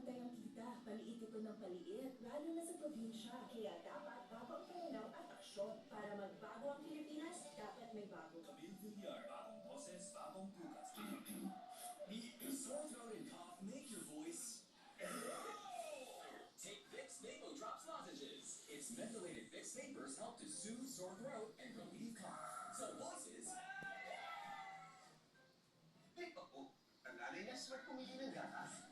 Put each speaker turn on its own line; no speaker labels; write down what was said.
pantay ang kita. Paliit ito ng paliit, lalo na sa probinsya. Kaya dapat bago ang pananaw at aksyon. Para magbago ang Pilipinas, dapat may bago.
Camille Villar, bagong boses, bagong bukas. Sore throat and cough make your voice. Take Vicks VapoDrops lozenges. Its mentholated Vicks vapors help to soothe sore throat and relieve cough. So voices.
Oh, ang nanay niya smart pumili ng gatas.